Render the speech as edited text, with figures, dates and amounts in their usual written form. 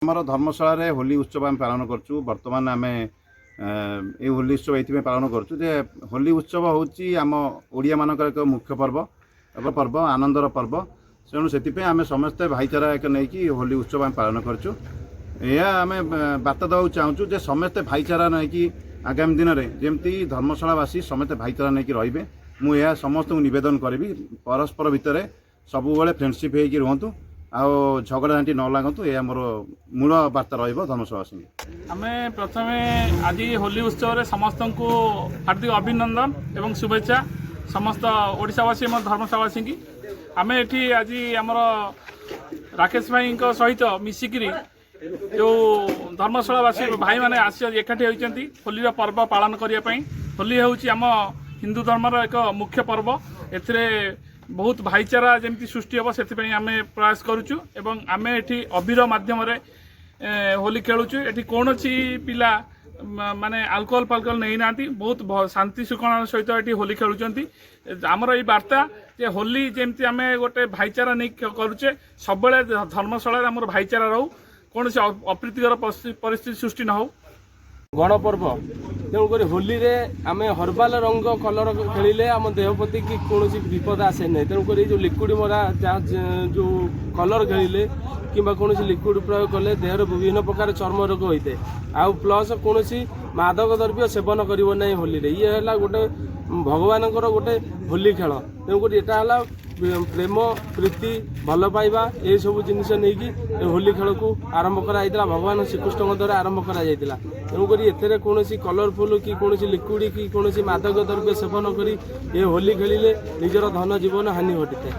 ଆମର ଧର୍ମଶାଳାରେ ହୋଲି ଉତ୍ସବ ଆମେ ପାଳନ କରୁଛୁ। ବର୍ତ୍ତମାନ ଆମେ ଏଇ ହୋଲି ଉତ୍ସବ ଏଇଥିପାଇଁ ପାଳନ କରୁଛୁ ଯେ ହୋଲି ଉତ୍ସବ ହେଉଛି ଆମ ଓଡ଼ିଆମାନଙ୍କର ଏକ ମୁଖ୍ୟ ପର୍ବ, ଏକ ପର୍ବ, ଆନନ୍ଦର ପର୍ବ। ତେଣୁ ସେଥିପାଇଁ ଆମେ ସମସ୍ତେ ଭାଇଚାରା ଏକ ନେଇକି ହୋଲି ଉତ୍ସବ ଆମେ ପାଳନ କରୁଛୁ। ଏହା ଆମେ ବାର୍ତ୍ତା ଦେବାକୁ ଚାହୁଁଛୁ ଯେ ସମସ୍ତେ ଭାଇଚାରା ନେଇକି ଆଗାମୀ ଦିନରେ ଯେମିତି ଧର୍ମଶାଳାବାସୀ ସମସ୍ତେ ଭାଇଚାରା ନେଇକି ରହିବେ। ମୁଁ ଏହା ସମସ୍ତଙ୍କୁ ନିବେଦନ କରିବି, ପରସ୍ପର ଭିତରେ ସବୁବେଳେ ଫ୍ରେଣ୍ଡସିପ୍ ହେଇକି ରୁହନ୍ତୁ ଆଉ ଝଗଡ଼ା ଝାଣ୍ଟି ନ ଲାଗନ୍ତୁ। ଏହା ମୋର ମୂଳ ବାର୍ତ୍ତା ରହିବ ଧର୍ମଶାଳାବାସୀଙ୍କୁ। ଆମେ ପ୍ରଥମେ ଆଜି ହୋଲି ଉତ୍ସବରେ ସମସ୍ତଙ୍କୁ ହାର୍ଦ୍ଦିକ ଅଭିନନ୍ଦନ ଏବଂ ଶୁଭେଚ୍ଛା, ସମସ୍ତ ଓଡ଼ିଶାବାସୀ ଏବଂ ଧର୍ମଶାଳାବାସୀଙ୍କୁ। ଆମେ ଏଠି ଆଜି ଆମର ରାକେଶ ଭାଇଙ୍କ ସହିତ ମିଶିକିରି ଯେଉଁ ଧର୍ମଶାଳାବାସୀ ଭାଇମାନେ ଆସି ଏକାଠି ହୋଇଛନ୍ତି ହୋଲିର ପର୍ବ ପାଳନ କରିବା ପାଇଁ। ହୋଲି ହେଉଛି ଆମ ହିନ୍ଦୁ ଧର୍ମର ଏକ ମୁଖ୍ୟ ପର୍ବ। ଏଥିରେ ବହୁତ ଭାଇଚାରା ଯେମିତି ସୃଷ୍ଟି ହେବ, ସେଥିପାଇଁ ଆମେ ପ୍ରୟାସ କରୁଛୁ ଏବଂ ଆମେ ଏଠି ଅବିର ମାଧ୍ୟମରେ ହୋଲି ଖେଳୁଛୁ। ଏଠି କୌଣସି ପିଲା ମାନେ ଆଲକୋହଲ ଫାଲକୋହଲ ନେଇନାହାନ୍ତି। ବହୁତ ଶାନ୍ତି ଶୃଙ୍ଖଳାର ସହିତ ଏଠି ହୋଲି ଖେଳୁଛନ୍ତି। ଆମର ଏଇ ବାର୍ତ୍ତା ଯେ ହୋଲି ଯେମିତି ଆମେ ଗୋଟେ ଭାଇଚାରା ନେଇକି କରୁଛେ, ସବୁବେଳେ ଧର୍ମଶାଳାରେ ଆମର ଭାଇଚାରା ରହୁ, କୌଣସି ଅପ୍ରୀତିକର ପରିସ୍ଥିତି ସୃଷ୍ଟି ନ ହଉ। ଗଣପର୍ବ, ତେଣୁକରି ହୋଲିରେ ଆମେ ହର୍ବାଲ ରଙ୍ଗ କଲର ଖେଳିଲେ ଆମ ଦେହ ପ୍ରତି କି କୌଣସି ବିପଦ ଆସେ ନାହିଁ। ତେଣୁକରି ଏଇ ଯେଉଁ ଲିକ୍ୱିଡ଼ ମରା ଯାହା ଯେଉଁ କଲର ଖେଳିଲେ କିମ୍ବା କୌଣସି ଲିକ୍ୱିଡ଼ ପ୍ରୟୋଗ କଲେ ଦେହରେ ବିଭିନ୍ନ ପ୍ରକାର ଚର୍ମ ରୋଗ ହୋଇଥାଏ। ଆଉ ପ୍ଲସ୍ କୌଣସି ମାଦକ ଦ୍ରବ୍ୟ ସେବନ କରିବ ନାହିଁ ହୋଲିରେ। ଇଏ ହେଲା ଗୋଟେ ଭଗବାନଙ୍କର ଗୋଟେ ହୋଲି ଖେଳ। ତେଣୁକରି ଏଟା ହେଲା ପ୍ରେମ, ପ୍ରୀତି, ଭଲ ପାଇବା, ଏସବୁ ଜିନିଷ ନେଇକି ଏ ହୋଲି ଖେଳକୁ ଆରମ୍ଭ କରାଯାଇଥିଲା। ଭଗବାନ ଶ୍ରୀକୃଷ୍ଣଙ୍କ ଦ୍ୱାରା ଆରମ୍ଭ କରାଯାଇଥିଲା। ତେଣୁକରି ଏଥିରେ କୌଣସି କଲରଫୁଲ୍ କି କୌଣସି ଲିକ୍ୱିଡ଼ କି କୌଣସି ମାଦକ ଦ୍ରବ୍ୟ ସେବନ କରି ଏ ହୋଲି ଖେଳିଲେ ନିଜର ଧନ ଜୀବନ ହାନି ଘଟିଥାଏ।